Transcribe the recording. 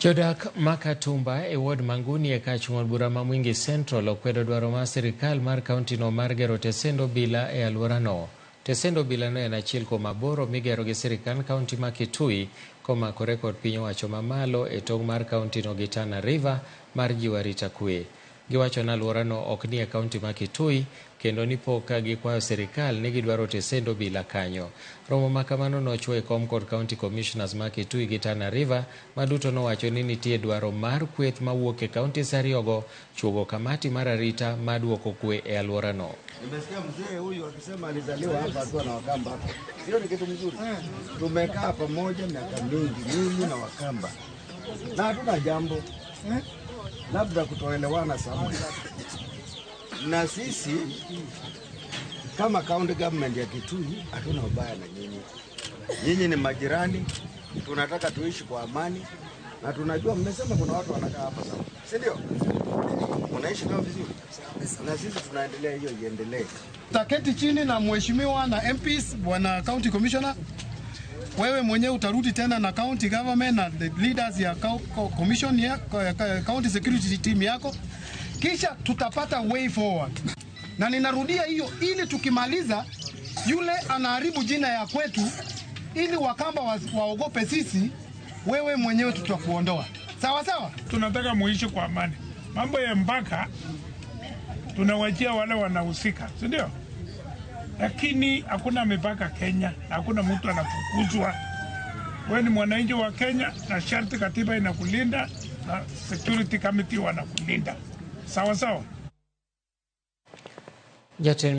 Jodak ma Katumba e ward Manguni e kach ng'od bura ma Mwingi Central okwedo dwaro mar sirikal mar kauntino mar gero tesend obila e alworano. Tesend obilano en achiel kuom aboro migero gi sirikand kaunti ma Kitui komakore kod piny owacho mamalo e tong' mar kauntino gi Tana River mar jiwo arita kwe. Giwacho ni alworano ok ni e kaunti ma Kitui kendo ni pok gikwayo sirikal ni gidwaro tesend obila kanyo. Romo ma kamano nochwo e kom kod county commissioners ma Kitui gi Tana River ma duto nowacho ni nitie dwaro mar kweth mawuok e counties ariyogo chuogo kamati mar arita mar duoko kwe e alworano. Nimesikia mzee huyu akisema alizaliwa hapa akiwa na Wakamba hapa. Sio ni kitu mzuri. Tumekaa pamoja miaka mingi, mimi na Wakamba, na hatuna jambo eh? Labda kutoelewana somewhere. Na sisi kama county government ya Kitui hatuna ubaya na nyinyi. Nyinyi ni majirani, tunataka tuishi kwa amani, na tunajua mmesema kuna watu wanakaa hapa sana, si ndio? Unaishi nao vizuri, na sisi tunaendelea, hiyo iendelee. Taketi chini na mheshimiwa na MPs, bwana county commissioner, wewe mwenyewe utarudi tena na county government na the leaders ya commission ya county security team yako, kisha tutapata way forward. Na ninarudia hiyo, ili tukimaliza yule anaharibu jina ya kwetu, ili Wakamba waogope sisi, wewe mwenyewe tutakuondoa. Sawa sawa? Tunataka muishi kwa amani. Mambo ya mpaka tunawachia wale wanahusika, si ndio? Lakini hakuna mipaka Kenya, hakuna mtu anafukuzwa. Wewe ni mwananchi wa Kenya na sharti katiba inakulinda na security committee wanakulinda. Sawa sawa. Jatend